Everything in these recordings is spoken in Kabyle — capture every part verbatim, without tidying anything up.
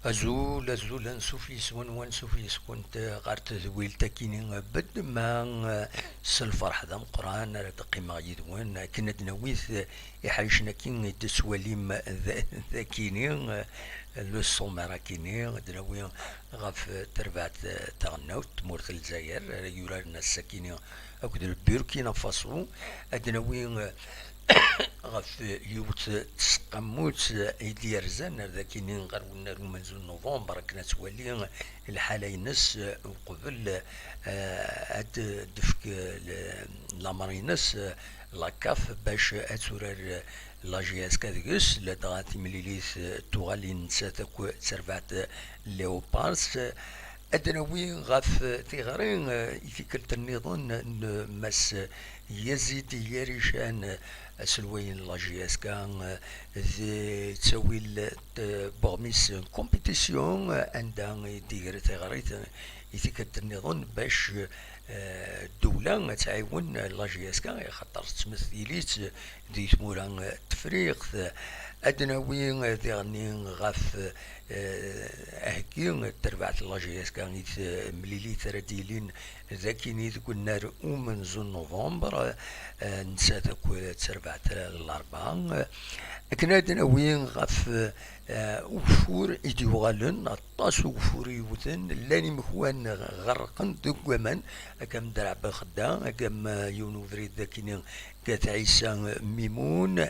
Azul, azul, ansuf yes-wen, wansuf yes-kent ɣer tedwilt-akini, bedd ma s lferḥ d ameqqran ara d-qqimeɣ yid-wen akken ad d-nawi iḥricen-aki i d-tettwalim d-, d-akini, le sommaire akini, ad d-nawi ɣef terbaɛt taɣelnawt n tmurt n Lezzayer ara yuraren ass-akini akked le Burkina Faso, ad d-nawi ɣef yiwet n tseqqamut i d-yerzan ar dakini ɣer unnar umenzu n november, akken ad twali lḥala-ines uqbel, eh, ad d-tefk l-, lamer-ines, eh, la CAF bac ad turar la J S K deg-s, ladɣa timlilit, eh, tuɣalin nettat akk d terbaɛt Léopards. Ad d-nawi ɣef tiɣri, eh, i tikkelt nniḍen n Mass Yazid Yarican, aselway n la J S K, eh, di ttawil, eh, buɣmis n compétition, eh, anda i d-iger tiɣri, eh, i tikkelt nniḍen bac, eh, ddewla ad tɛiwen la J S K, axaṭer tettmettil-itt di tmura n Tefriqt. Ad d-nawi diɣenni ɣef, eh, aheggi n terbaɛt n la J S K i temlilit ara d-yilin dakini deg unnar umenzu n november, eh, nettat akk d terbaɛt n Larebɛa. Akken ad d-nawi ɣef, eh, ugeffur i d-yuɣalen, aṭas ugeffur i yewten, llan imekwan ɣerqen deg waman, akka am Draɛ Belxedda, akka am, eh, yiwen ubrid dakini Gat Ɛisa Mimun.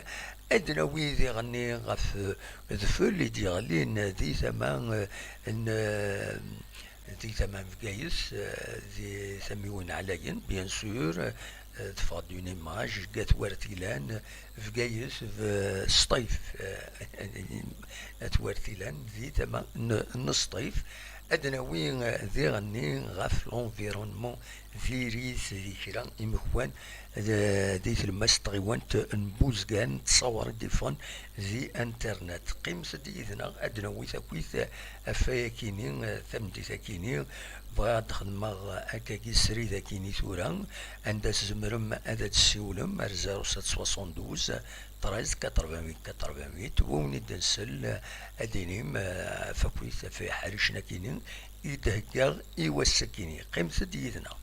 Ad d-nawi diɣenni ɣef, eh, udfel i d-yeɣlin di tama, eh, n, eh, di tama n Bgayet, eh, di tamiwin ɛlayen, bien sûr, eh, teffeɣ-d une image, Gat Wertilan, Bgayet, b-, Sṭif, eh, At Wertilan, di tama n, n Sṭif. Ad d-nawi, eh, diɣenni ɣef l'environnement diri-t di kra imekwan, eh, di tlemmast n tɣiwant n Buzgan, ttṣawer i d-iffɣen di internet. Qqimet-d yid-neɣ, ad d-nawi takit ɣef wayakini, eh, tameddit-akini. Bɣiɣ ad d-xedmeɣ akkagi srid akini tura, anda tzemrem ad d-tessiwlem ar zéro sept soixante-douze treize quatre-vingt-huit quatre-vingt-huit, wi wen-id-nsel, eh, ad d-inim, eh, ɣef wakit, ɣef iḥricen akini i d-heggaɣ i wass-akini. Qqimet-d yid-neɣ.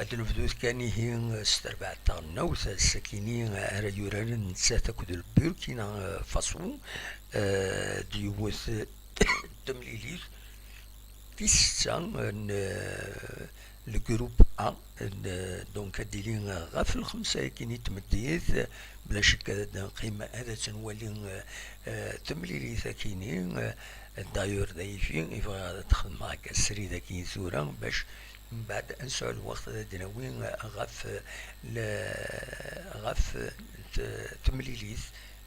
Ad nebdut kan ihi s terbaɛt taɣelnawt, ass-akini ara yuraren nettat akked Burkina Faso, eh, d yiwet n temlilit tis setta n, eh, le groupe A, n, eh, donc ad d-tili ɣef lxemsa-yakini n tmeddit, bla ccek ad d-neqqim ad tt-nwali, eh, eh, temlilit akini, eh, d'ailleurs d ayfi i bɣiɣ ad t-xedmeɣ akka srid akini tura, bac mbeɛd ad nesɛu lweqt ad d-nawi ɣef, eh, le-, ɣef, eh, t-, temlilit,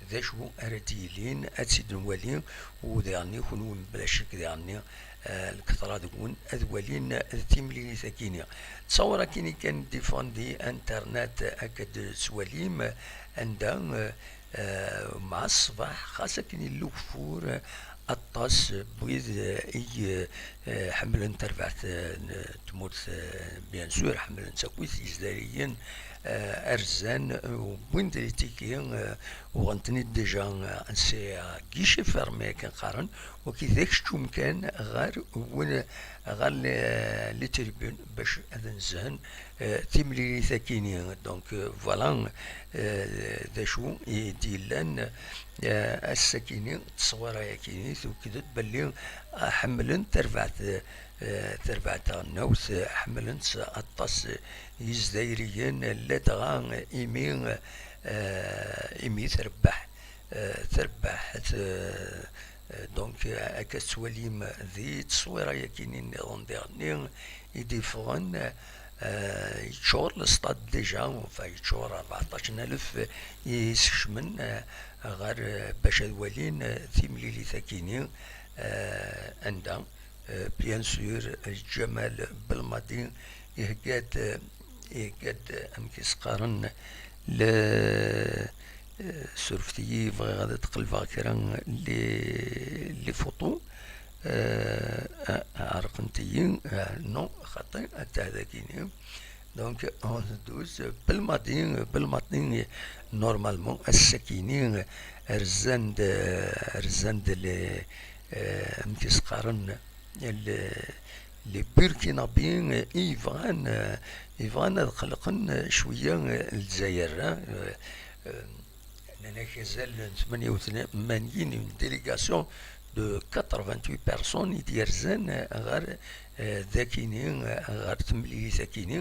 d acu ara d-yilin, ad tt-id-nwali, u diɣenni kunwi mebla ccek diɣenni, eh, lketra deg-wen ad walin, eh, timlilit akini. Ttṣawar akini kan d-iffɣen di internet akka d-tettwalim, anda, eh, eh, mɛa ṣṣbeḥ, xas akken yella ugeffur, eh, aṭas n wid, eh, i, eh, ḥemmlen tarbaɛt, eh, n tmurt, eh, bien sûr, ḥemmlen-tt akk i yizdariyen, eh, rzan, eh, wwin-d les tickets, eh, uɣen-ten-id déjà, eh, c'est, eh, guichet fermé akken qqaren, wagi d akeččum kan ɣer win, ɣer les, les tribunes bac ad nezhen, eh, timlilit akini. Donc, eh, voilà, eh, d acu i d-yellan, eh, ass-akini, tteswira-yakini, tuked-d belli, eh, ḥemmlen tarbaɛt, eh, tarbaɛt taɣelnawt, eh, ḥemmlen-tt aṭas, eh, yizdayriyen, ladɣa imi, eh, imi trebbeḥ, eh, trebbeḥ, eh, eh, donc, eh, akka tettwalim di tteswira-yakini nniḍen diɣenni i d-iffɣen, eh, Eh, yeččur le stade déjà, enfin, yeččur rbeɛṭac n alef i isekcmen, eh, ɣer, eh, bac ad walin, eh, timlilit akini, eh, anda, eh, bien sûr, eh, Ǧamal Belmadi ihegga-d, eh, ihegga-d, eh, amek i s-qqaren, le, eh, surfet-iyi, bɣiɣ ad d-qelbeɣ kra n les, les photos. Eh, eh, ɛerqent-iyi, eh, non, xaṭi, atta dagini. Donc, onze douze, Belmadi, Belmadi, normalement, ass-akini, rzan-d, rzan-d les, eh, amek i s-qqaren, les, les Burkinabés, eh, i yebɣan, eh, yebɣan ad qelqen, eh, cwiya, eh, Lezzayer, eh, eh, Nnan-ak azal n tmanya u tmanyin, une délégation de quatre-vingt-huit personnes i d-yerzan ɣer, eh, dakini, ɣer temlilit akini,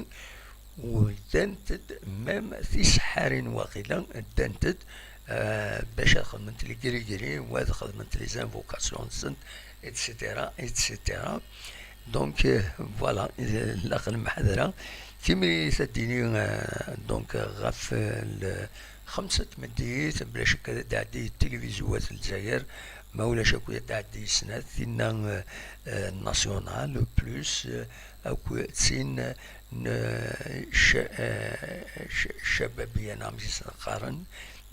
u ddant-d même tiseḥḥarin waqila, ddant-d, eh, bac ad xedment les gris-gris, u ad xedment les invocations-nsent, et cetera, et cetera. Donc, euh, voilà, la lemḥadra. Timlilit ad d-tini, euh, donc, ɣef, euh, le xemsa tmeddit, bla cekk ad d-tɛeddi tilivizyu n Lezzayer, ma ulac akk ad d-tɛeddi snat, tinna, euh, euh, nationale, plus, euh, akk tin n, euh, ca-, euh, ca-, cababiya, neɣ amek i s-qqaren,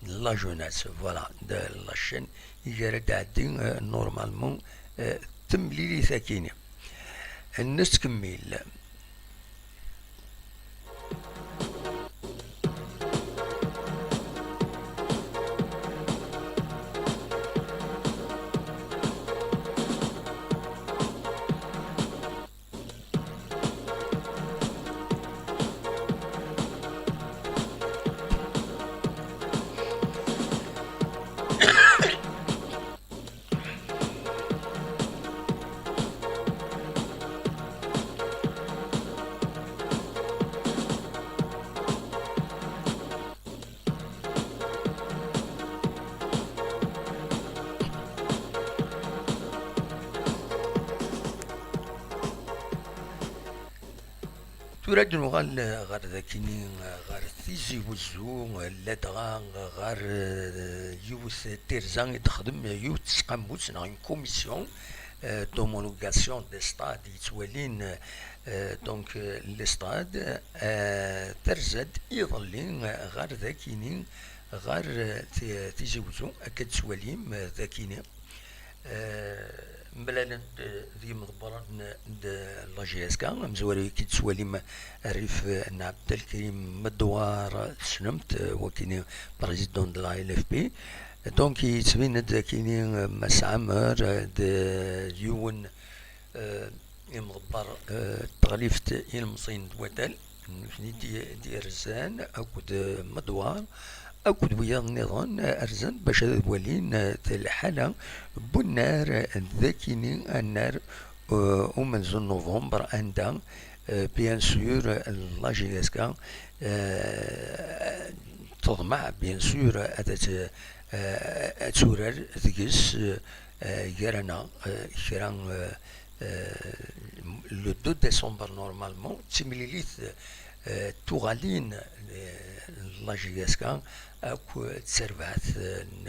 la jeunesse, voilà, de la chaîne i ara d-tɛeddi, euh, normalement, euh, temlilit akini. Nettkemmil. Tura ad nuɣal ɣer dakini, ɣer Tizi Wezzu, ladɣa ɣer, eh, yiwet tirza i d-texdem yiwet n tseqqamut neɣ une commission, eh, d'homologation des stades yettwalin, eh, donc, eh, les stades, eh, terza-d iḍelli, eh, ɣer dakini, ɣer, eh, Ti-, Tizi Wezzu, akka d-tettwalim, eh, dakini. Eh, mlalen-d d yimḍebbren n, n la J S K, amezwaru i d-tettwalim rrif n Ɛebdelkrim Medwar, tessnem-t, eh, wakini président de la L F P. Donc, yettbin-d akini, eh, Mass Ɛmer, eh, d yiwen, eh, imḍebber, eh, n teɣlift ilemẓiyen n wadal, nutni d-, d-yerzan akked, eh, Medwar, akked wiyaḍ nniḍen, eh, rzan bac ad walin, eh, lḥala n unnar, eh, dakini, annar, eh, umenzu n novembre, anda, eh, bien sûr, eh, la J S K, eh, teḍmeɛ, bien sûr, ad, ad, eh, ad turar deg-s, eh, gar-aneɣ, eh, kra, eh, eh, le deux décembre, normalement, d timlilit, eh, tuɣalin, eh, n la J S K akk d terbaɛt, eh, n,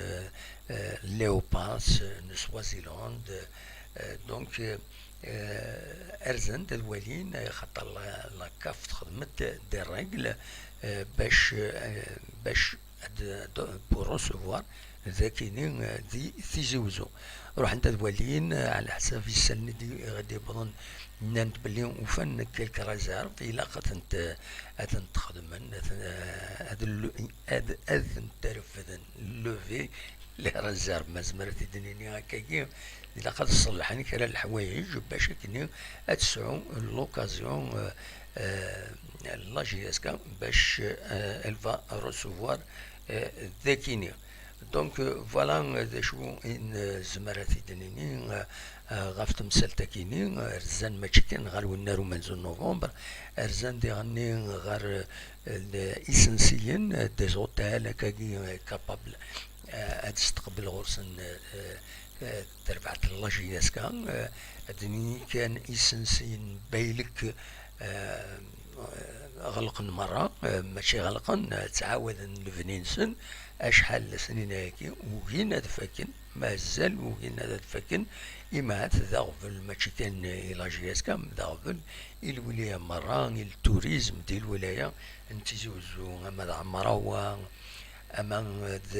eh, Léopards, eh, n Swaziland, eh, donc, eh, eh, rzan-d ad walin, eh, xaṭer la, la CAF texdem-d des règles, eh, bac, eh, bac ad, ad, pour recevoir dakini, eh, di Tizi Wezzu. Ruḥen-d ad walin, eh, ɛla ḥsab isallen i d-, i ɣ-d-iwwḍen, nnan-d belli ufan quelques réserves, ilaq ad tent, ad tent-xedmen, ad, ad, ad, ad tent-refden, lever les réserves, ma zemreɣ ad t-id-nini akkagi, ilaq ad ṣellḥen kra n leḥwayeǧ bac akken ad tesɛu l'occasion, euh, euh, la J S K bac, euh, elle va recevoir, euh, dakini. Donc, euh, voilà, euh, d acu i nezmer ad t-id-nini, euh, euh, ɣef temsalt-akini, euh, rzan mačči kan ɣer unnar umenzu n novembre, rzan diɣenni ɣer, euh, isensiyen, euh, des hôtels, akkagi, euh, capable, euh, ad testeqbel ɣur-sen, euh, euh, terbaɛt n la J S K, euh, ad d-nini kan isensiyen n Baylek, euh, ɣelqen merra, eh, mačči ɣelqen, eh, ttɛawaden lebni-nsen. Acḥal n snin ayagi ugin ad fakken, mazal ugin ad fakken, imahat d aɣbel mačči kan i la J S K, d aɣbel i lwilaya merra, i lturizm di lwilaya n Tizi Uzzu, ama d Ɛemrawa, ama d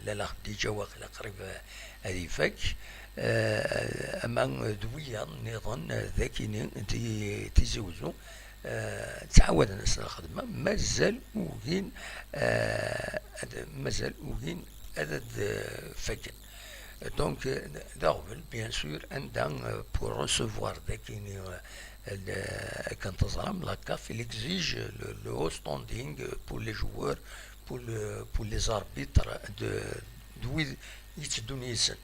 Lalla Xdiǧa, waqila qrib ad ifak, eh, ama d wiyaḍ nniḍen, eh, d akini di Tizi Uzzu, eh, ttɛawaden-as lxedma, mazal ugin, eh, ad, mazal ugin ad, ad, eh, fakken. Donc, euh, d aɣbel, bien sûr, anda, euh, pour recevoir d akini, euh, le, akken teẓram, la CAF, il exige le, le haut standing, euh, pour les joueurs, pour le, pour les arbitres de, de wid yetteddun yid-sen.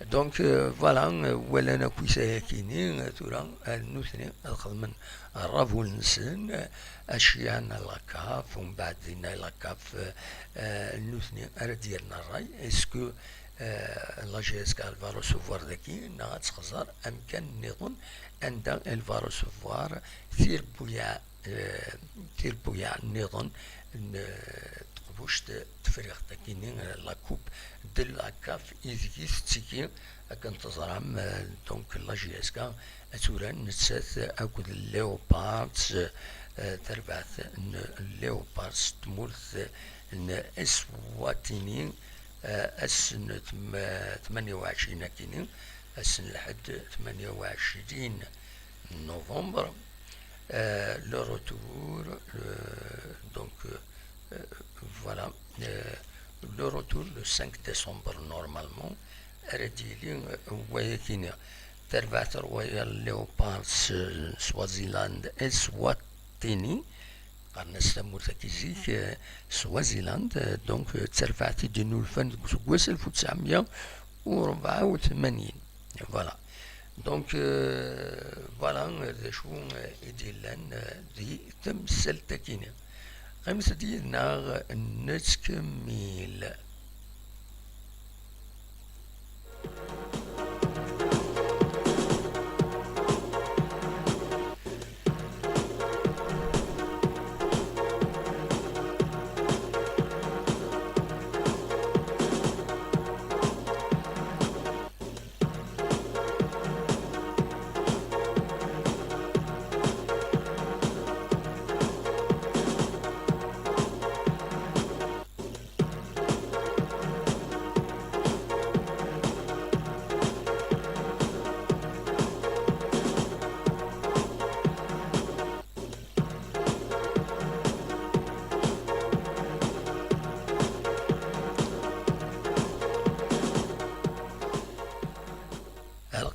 Donc, euh, voilà, euh, walan akk isayakini, euh, tura, euh, nutni ad xedmen rrabul-nsen, euh, acyan la CAF, umbeɛd dinna la CAF, euh, euh, nutni ara d-yerren ṛṛay. Est-ce que euh, la J S K va recevoir dagi, neɣ ad txeẓẓer amkan nniḍen anda elle va recevoir tirbuyaɛ, euh, tirbuyaɛ nniḍen n, euh, teqbuct tefriɣt akini, euh, la coupe de la CAF, ideg i tettiki, akken teẓram, euh, donc la J S K ad turar nettat akked Léopards, euh, tarbaɛt n Léopards, tmurt n Eswatini, eh, ass n tm-, tmanya u ɛecrin akini, ass n lḥedd tmanya u ɛecrin novembre, eh, le retour, eh, donc, eh, voilà, eh, le retour le cinq décembre normalement, ara d-yili, eh, wayakini. Tarbaɛt Royal Leopards, eh, Swaziland, Eswatini, qqaren-as tamurt-agi zik, eh, Swaziland, eh, donc, eh, d tarbaɛt i d-innulfan deg useggas alef u tesɛemya u rebɛa u tmanyin. Voilà. Donc, eh, voilà, eh, d acu, eh, i d-yellan, eh, di temsalt-agi-nni. Qqimet-d yid-neɣ, nettkemmil.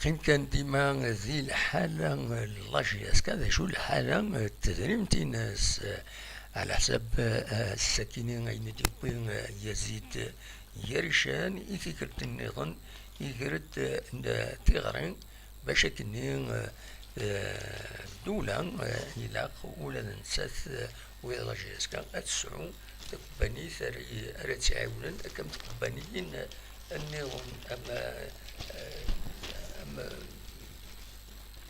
Lqim kan dima di lḥala n la J S K, d acu lḥala n tedrimt-ines, ɛla ḥsab, eh, ass-akini ayen i d-yewwi, eh, Yazid Yarican, i tikkelt nniḍen iger-d, eh, tiɣri bac akkenni, eh, eh, ddula, eh, ilaq ula d nettat, eh, wid la J S K ad tesɛu takebbanit ara, ara tt-iɛiwnen, akka am tkebbaniyin nniḍen, am, eh, am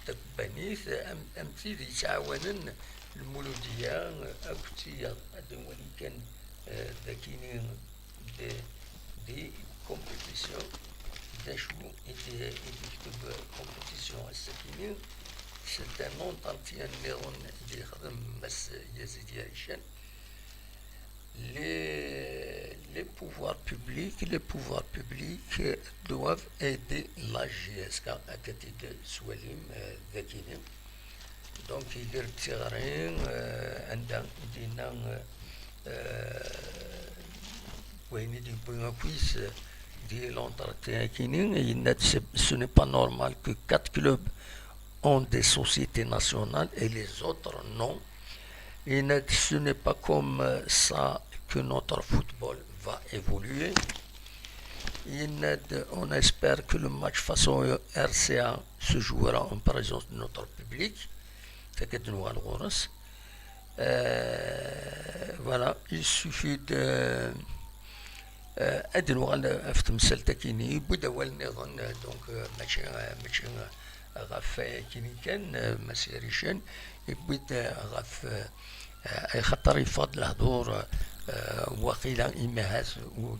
takebbanit, am, am tid yettɛawanen Lmuludiya akked tiyaḍ. Ad nwali kan, eh, d akini d, di compétition, d acu i d, i d-yekteb compétition ass-akini, c'est un entretien nniḍen i d-yexdem Mass Yazid Yarican. Les, les pouvoirs publics, les pouvoirs publics doivent aider la J S K, akka i d-tettwalim, eh, d akini. Donc, iger-d tiɣri, eh, anda i d-yenna, eh, wayen i d-yewwi akk-is, eh, di l'entretien-akini, yenna-d, ce, ce n'est pas normal que quatre clubs ont des sociétés nationales et les autres non. Yenna-d, ce n'est pas comme ça que notre football va évoluer. Yenna-d, on espère que le match face au R C A se jouera en présence de notre public. Akka ad nuɣal ɣur-s. Euh, voilà, il suffit de, euh, ad nuɣal ɣef temsalt-akini. Yewwi-d awal nniḍen, euh, donc, euh, mačči, euh, mačči, euh, ɣef wayakini kan, euh, Mass Yarican, Yewwi-d, eh, ɣef, eh, eh, axaṭer yeffeɣ-d lehdur, eh, waqila imahat ur,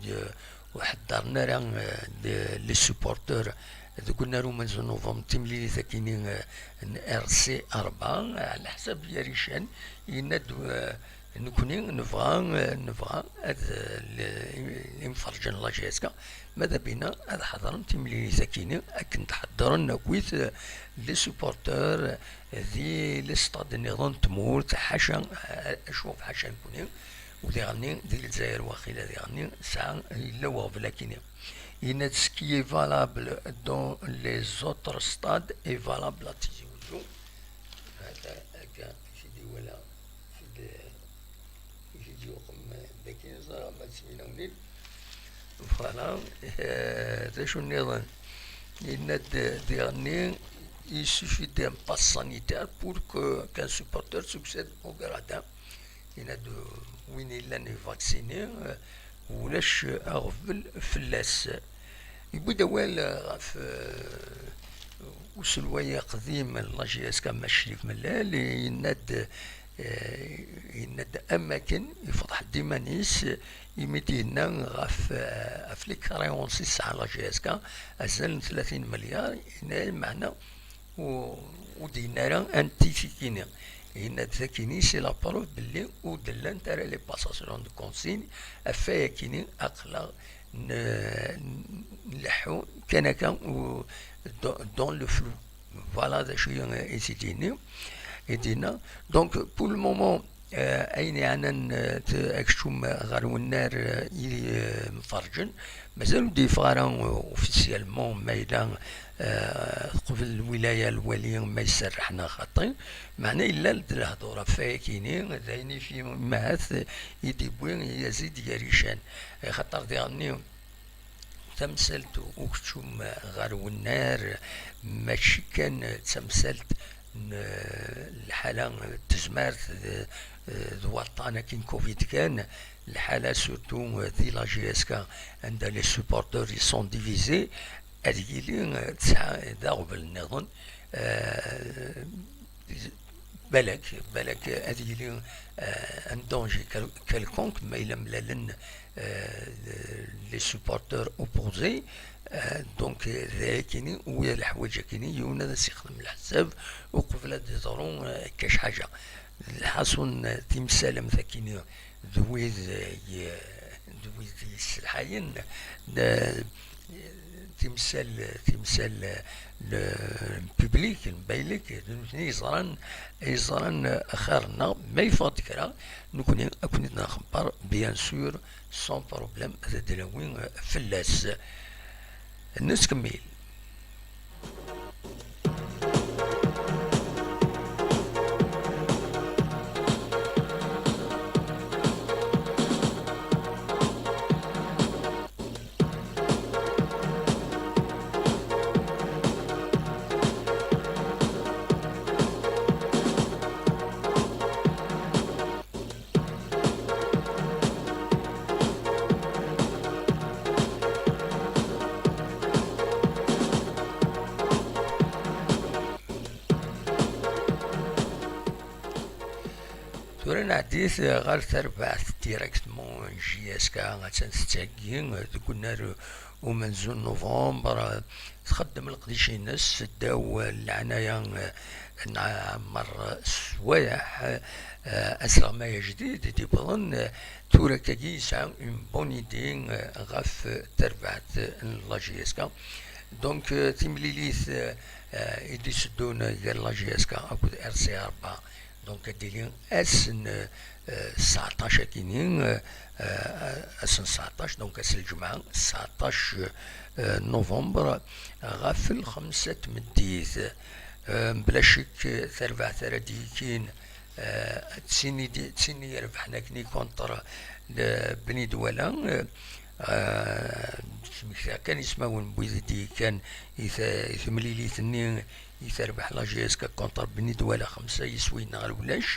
ur ḥeddren ara, eh, les, les supporters deg unnar umenzu n november timlilit akini, eh, n R C rebɛa, eh, ɛla ḥsab Yarican, yenna-d, eh, nekni nebɣa, eh, nebɣa ad, eh, l-, imferǧen n la J S K, ma d abina ad ḥeḍren timlilit akini akken d-ḥeddren akkit, eh, les supporters, eh, di les stades nniḍen n tmurt, ḥaca, eh, acu ɣef ḥaca nekni, u diɣenni di Lezzayer waqila diɣenni tesɛa, yella weɣbel akini. Yenna-d ce qui est valable dans les autres stades est valable à Tizi Ouzou. Hada akka i t-id-iwala, i t-id-, i t-id-yuqem, d akken ẓriɣ ma d-sminawnit. Voilà. Eh, d acu nniḍen? Yenna-d diɣenni, il suffit d'un pass sanitaire pour que, qu'un supporter succède au gradin. Yenna-d win yellan ivaksini, eh, ulac aɣbel fell-as. Yewwi-d awal, eh, ɣef, eh, uselway aqdim n la J S K Mac Crif Mellal, yenna-d, eh, yenna-d am akken yefḍeḥ-d iman-is, imi d-yenna ɣef, eh, ɣef les créances i tesɛa la J S K, azal n tlatin milyar, yenna-yas meɛna u-, ur d-yenni ara anti tikini. Yenna-d takini, c'est la preuve belli ur d-llant ara les passations de consigne, ɣef wayakini aql-aɣ n-, nleḥḥu kan akka, u-, dans, dans le flou. Voilà d acu i, i t-id-yenni, i d-yenna. Donc, pour le moment, eh, ayen yeɛnan, eh, t-, akeččum ɣer unnar, eh, i, eh, mferrǧen, mazal ur d-yeffeɣ ara, eh, officiellement, ma yella, eh, teqbel lwilaya lwali ma iserreḥ neɣ xaṭi. Meɛna yella-d lehdur ɣef wayakini, d ayen i fi-, imahat i d-yewwi Yazid Yarican. Axaṭer diɣenni, tamsalt ukeččum ɣer wennar, mačči kan d tamsalt n lḥala n tezmert d, d waṭṭan akin covid kan, lḥala surtout di la J S K anda les supporters ils sont divisés, ad yili tesɛa d aɣbel nniḍen, eh, Balak, balak ad yili, euh, un danger quel-, quelconque, ma yella mlalen, euh, les supporters opposés. Euh, donc, euh, d ayakini, u d leḥwayeǧ akini, yiwen ad as-yexdem leḥsab, uqbel ad d-iḍru, euh, kac ḥaǧa. Lḥaṣun, euh, timsal am takini, d wid, euh, ye-, d wid yesselḥayen, d, timsal, timsal, le public n Baylek, d nutni yeẓran, yeẓran axir-nneɣ, ma yeffeɣ-d kra, nekni ad ken-id-nxebber, bien sûr, sans problème, ad d-nawi fell-as. Nettkemmil. Tura nɛeddi-t ɣer terbaɛt directement n J S K, attan tettagi deg unnar umenzu n novembre, txeddem leqdic-ines ddaw leɛnaya n Ɛmer Swayeḥ, asleɣmay ajdid i d-iwwḍen, tura akkagi yesɛa une bonne idée ɣef terbaɛt n la J S K. Donc, timlilit i d-iteddun gar la J S K akked R C A rebɛa, donc ad d-tili ass n, euh, sɛeṭṭac akini, euh, euh, ass n sɛeṭṭac, donc ass n lǧemɛa, sɛeṭṭac, euh, novembre, ɣef lxemsa n tmeddit. Euh, bla ccek, tarbaɛt ara d-yekkin, euh, d tin i d-, d tin i irebḥen akni contre le Beni Douala, euh, euh, smektaɣ kan ismawen n wid i d-yekkan i t-, i temlilit-nni i terbeḥ la J S K contre Beni Douala xemsa yiswiyen ɣer ulac,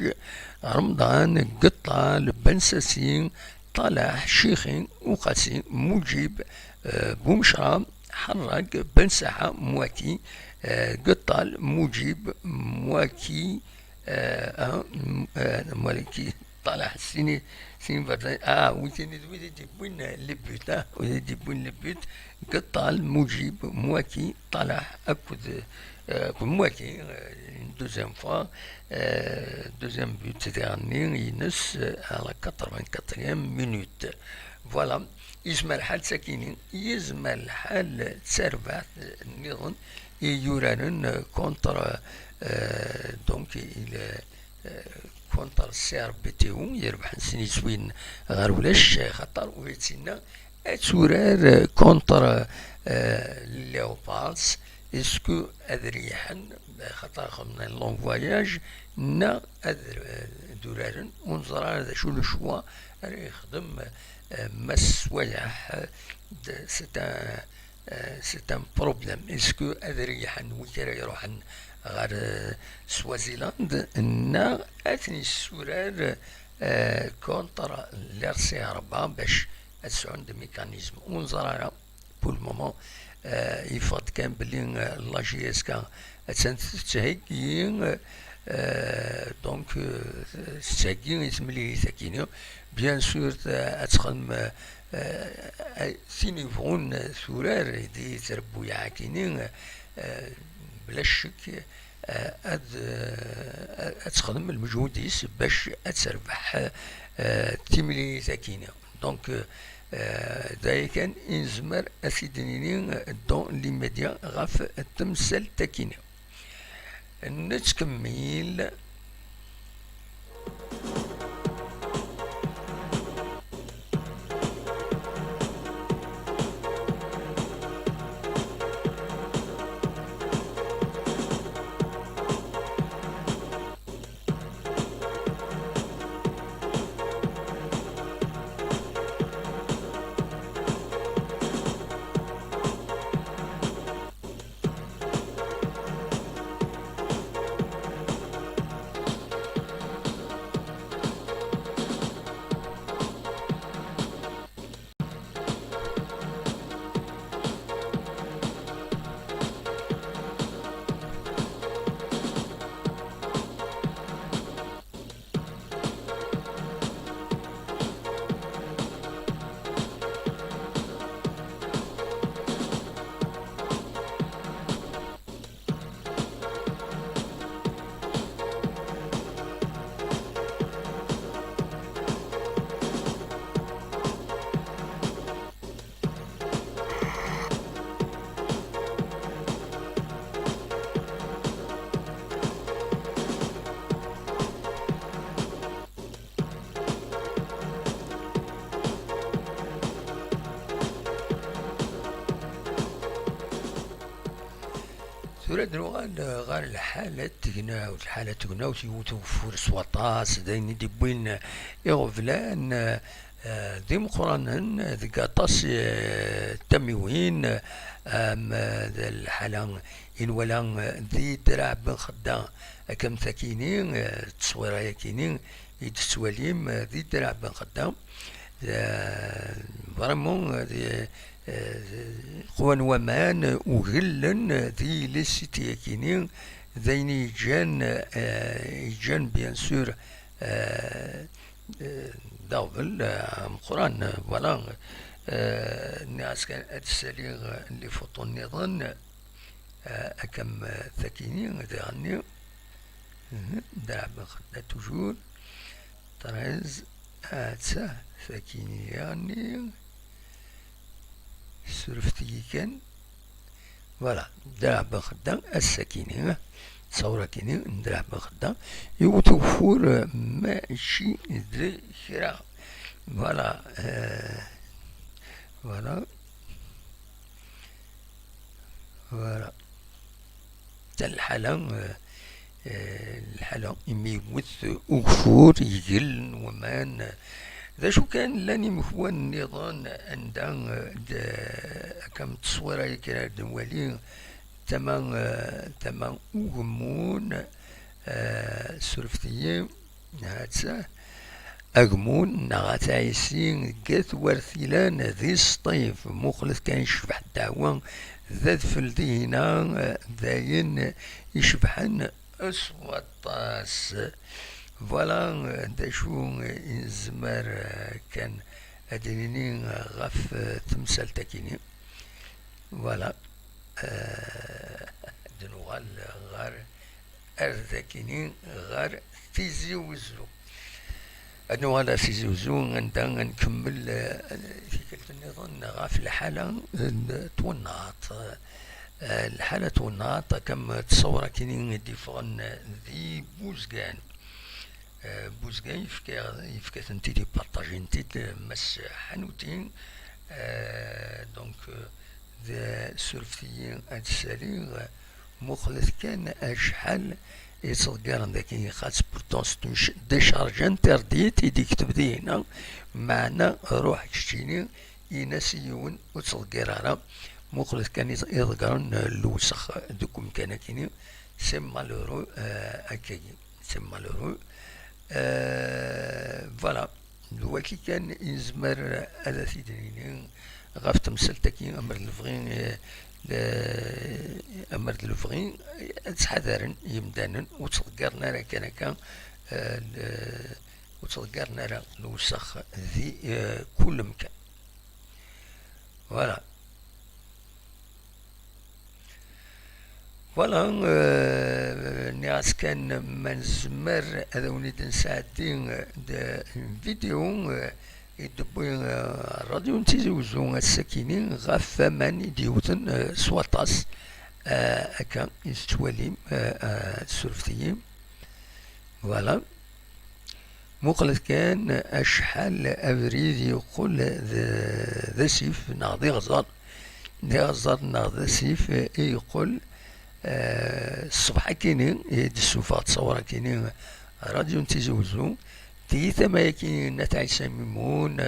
Remḍan, Geṭṭal, Ben Sasi, Ṭalaḥ, Cixi, Uqasi, Muǧib, eh, Bumecra, Ḥerrag, Ben Saḥa, Mwaki, eh, Geṭṭal, Muǧib, Mwaki, Euh, ah, m- euh, Maliki, Talah, sini, sini, ah, wi tini d wid i d-yewwin les buts, ah, wid i d-yewwin les buts, Gettal, Moujib, Mouaki, Talah, akked, euh, akked Mouaki, euh, une deuxième fois, euh, deuxième but diɣenni ines, euh, à la quatre-vingt-quatrième minute. Voilà, yezmer lḥal d takini, yezmer lḥal d tarbaɛt nniḍen i yuraren, euh, contre, euh, donc, il, euh, contre C R B T O, yerbeḥ sin yiswiyen ɣer ulac, xaṭer ula d tinna ad turar, euh, contre, euh, Léopards. Est-ce que ad reyḥen, xaṭer xedmen long voyage, neɣ ad, euh, ad uraren? Ur neẓri ara d acu le choix ara yexdem, euh, Mass Wayaḥ. C'est un, euh, c'est un problème. Est-ce que ad reyḥen wid ara iruḥen ɣer, euh, Swaziland, neɣ ad ten-yessurar, euh, contre l'R C R ba bac ad sɛun des mécanismes? Ur neẓri ara. Pour le moment, euh, yeffeɣ-d kan belli, euh, la J S K attan tettheggi, euh, donc, euh, tettheggi i temlilit akini. Bien sûr, euh, ad texdem, euh, euh, tin yebɣun turar di trebbuyaɛ akini, euh, bla ccek, euh, ad, euh, ad texdem lmeǧhud-is bac ad terbeḥ, euh, timlilit akini. Donc, euh, d aya kan i nezmer ad t-id-nini dans l'immédiat ɣef temsalt akini. Nettkemmil. Tura ad nuɣal ɣer lḥalat tegnawt. Lḥalat tegnawt, yewwet ugeffur s waṭas, d ayen i d-iwwin iɣeblan, eh, d imeqranen deg aṭas, eh, tamiwin, am, eh, d lḥala i nwala, eh, di Draɛ Ben Xedda, akka am takini, eh, tteswira-yakini i d-tettwalim, eh, di Draɛ Ben Xedda. Eh, vraiment, eh, di, eh, qwan waman, ugellen, eh, di les sites-yakini, d ayen i yeǧǧan, eh, yeǧǧan, bien sûr, eh, eh, d aɣbel, eh, ameqqran, eh, voilà. Eh, nniɣ-as kan ad d-ssaliɣ, eh, les photos nniḍen, eh, akka am, eh, takini, diɣenni. Mhm, Draɛ Ben Xedda toujours. Treize, atta, sakini diɣenni. Surfet-iyi kan. Voilà, Draɛ Ben Xedda, ass-akini, ttawra-kini n Draɛ Ben Xedda, yewwet ugeffur, eh, mačči d kra. Voilà, eh, voilà. Voilà. Ta lḥala, eh, eh, lḥala imi yewwet ugeffur, yeglen waman. D acu kan, llan imekwan nniḍen anda, eh, d-, akka am tteswira-agi ara d-nwali, tama, eh, tama ugemmun, eh, surfet-iyi. Atta, agmun neɣ at ɛisi, deg at war tilan di Sṭif, muqlet kan icbeḥ ddeɛwa, d adfel dihina, d ayen icebḥen S waṭas. Voilà, d acu i nezmer, eh, kan ad d-nini ɣef, eh, temsalt-akini. Voilà. Eh, ad nuɣal ɣer, ar dakini, ɣer Tizi Wezzu. Ad nuɣal ar Tizi Wezzu, anda ad nkemmel, eh, tikkelt nniḍen ɣef lḥala n twennaḍt. Eh, lḥala n twennaḍt, akka am ttṣawra-kini i d-yeffɣen di Buzgan. Eh, Buzgan yefka, yefka-tent-id, iparṭaji-tent-id, eh, Mass Ḥanuti. Eh, donc, eh, d, surfet-iyi ad saliɣ, muqlet kan acḥal i ttḍeggiren dagi, xas pourtant c'est une ch-, décharge interdite i d-yekteb dihina, meɛna ruḥ keččini, in-as i yiwen ur ttḍeggir ara, muqlet kan i, i ḍeggren, eh, lewsex deg umkan-akini, c'est malheureux, eh, akkagi. C'est malheureux. Euh, voilà. D waki kan i nezmer ad t-id-nini ɣef temsalt-agi, amer d lebɣi, eh, le-, amer d lebɣi, eh, ad ttḥadaren yimdanen, ur ttḍeggiren ara kan akka, eh, le-, ur ttḍeggiren ara lewsex di, eh, kul mkan. Voilà. Voilà, euh, nniɣ-as kan ma nezmer ad awen-id-nesɛeddi, euh, d-, une vidéo, euh, i d-tewwi, euh, ṛṛadyu n Tizi Wezzu ass-akini ɣef waman i d-yewten, euh, s waṭas, euh, akka i tettwalim, euh, euh, surfet-iyi. Voilà. Muqlet kan acḥal abrid yeqqel d, d asif neɣ d iɣẓer, d iɣẓer neɣ d asif i yeqqel, eh, ṣṣbeḥ-akini i d-tessufeɣ ttṣawra-kini ṛṛadyu n Tizi Wezzu, di tama-agi n At Ɛisa Mimun,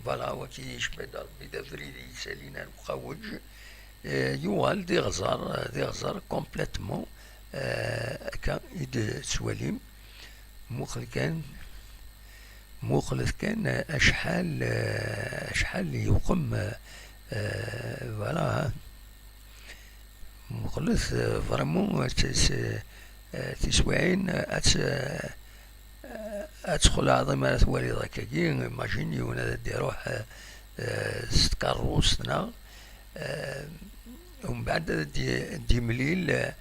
voilà, waki yecba-d Ṛebbi d abrid yettalin ar uqawej, eh, yuɣal d iɣẓer, d iɣẓer complètement, eh, akka i d-tettwalim. Muqel kan, muqlet kan acḥal, eh, acḥal yewqem, eh, voilà, hein. Muqlet, eh, vraiment, eh, tis-, eh, tiswiɛin, eh, ad t-, eh, ad txelɛeḍ imi ara twaliḍ akkagi. Imagine yiwen ad d-iruḥ, eh, eh, s tkeṛṛust neɣ, eh, umbeɛd ad d-, d-imlil, eh,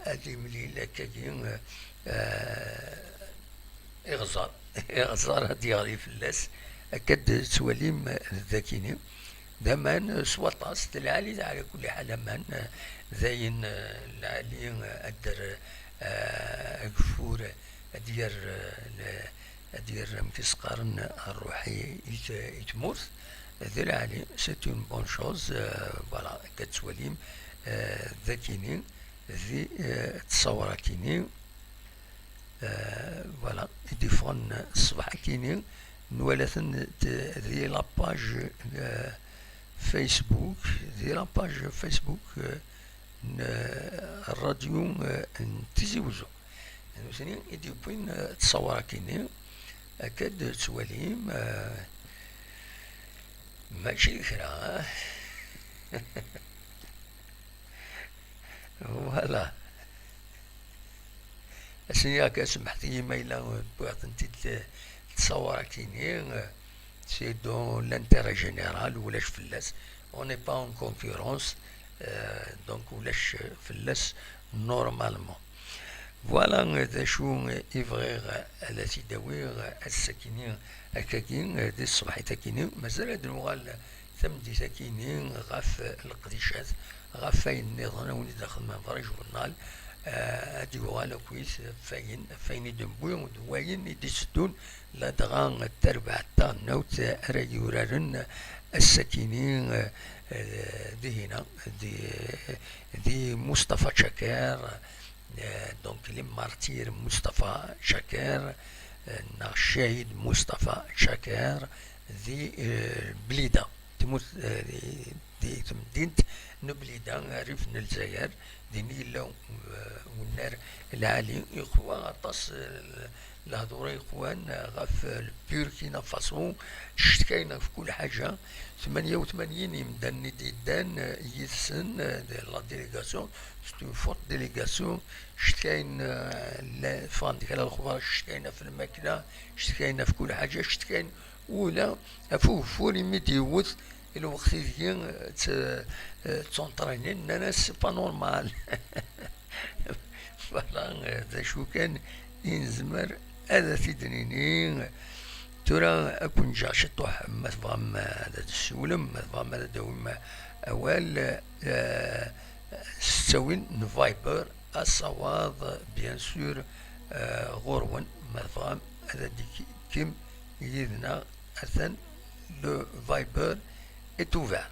ad imlil akkagi, eh, iɣẓer. Iɣẓer ad d-yeɣli fell-as, akka d-tettwalim d akini. D aman s waṭas, d lɛali, ɛla kulli ḥal aman, eh, d ayen, eh, lɛali, eh, ad d-, eh, ageffur, ad d-yerr, eh, le-, ad d-yerr, amek i s-qqaren, ṛṛuḥ i, i t-, i tmurt. D lɛali, c'est une bonne chose, eh, voilà, akka d-tettwalim, eh, d akini, di, eh, ttṣawra-kini. Eh, voilà, i d-iffɣen ṣṣbeḥ akini, nwala-ten d-, di la page, eh, Facebook, di la page Facebook, eh, n, eh, ṛṛadyu, eh, n Tizi Wezzu. Nutni i d-yewwin, eh, ttṣawra-kini, akka d-tettwalim, eh, mačči d kra, eh? Voilà. Ass-nni akka, semḥet-iyi ma yella wwiɣ-tent-id, eh, ttṣawra-kini, eh, c'est dans l'intérêt général, ulac fell-as. On n'est pas en concurrence, euh, donc ulac fell-as normalement. Voilà, euh, d acu, euh, i bɣiɣ, euh, ad t-id-awiɣ, euh, ass-akini, akkagi, euh, di tṣebḥit-akini. Mazal ad nuɣal tameddit-akini ɣef leqdicat, ɣef wayen nniḍen, a wen-id-xedmeɣ ɣer ijurnal, eh, ad d-yuɣal akkit ɣef wayen, ɣef wayen i d-newwi d wayen i d-itteddun, ladɣa d tarbaɛt taɣelnawt ara yuraren ass-akini, eh, eh, dihina, di, di Mustafa Chaker, eh, donc les martyrs Mustafa Chaker, eh, neɣ Ccahid Mustafa Chaker, di, eh, Blida. tmurt, eh, di, di temdint n Blida, rrif n Lezzayer, din yella, eh, unnar lɛali, iqwa aṭas, eh, lehdur i iqwan, eh, ɣef, eh, le Burkina Faso, cetkayen ɣef kul ḥaǧa, tmanya u tmanyin imdanen i d-yeddan, eh, yid-sen, eh, de la délégation, c'est une forte délégation, cetkayen, eh, la-, ffɣen-d kra lexbar, cetkayen ɣef lmakla, cetkayen ɣef kul ḥaǧa, cetkayen ula ɣef ugeffur imi d-yewwet lweqt ideg, eh, tt-, eh, ttunṭrinin, nnan-as c'est pas normal. Voilà, eh, d acu kan i nezmer ad t-id-nini. Tura ad ken-ǧǧeɣ ciṭuḥ, ma tebɣam ad d-tessiwlem, ma tebɣam ad d-tawim awal, eh, s ttawil n Viber, asawaḍ, bien sûr, eh, ɣur-wen, ma tebɣam ad d-tekkim yid-neɣ, atan le Viber est ouvert.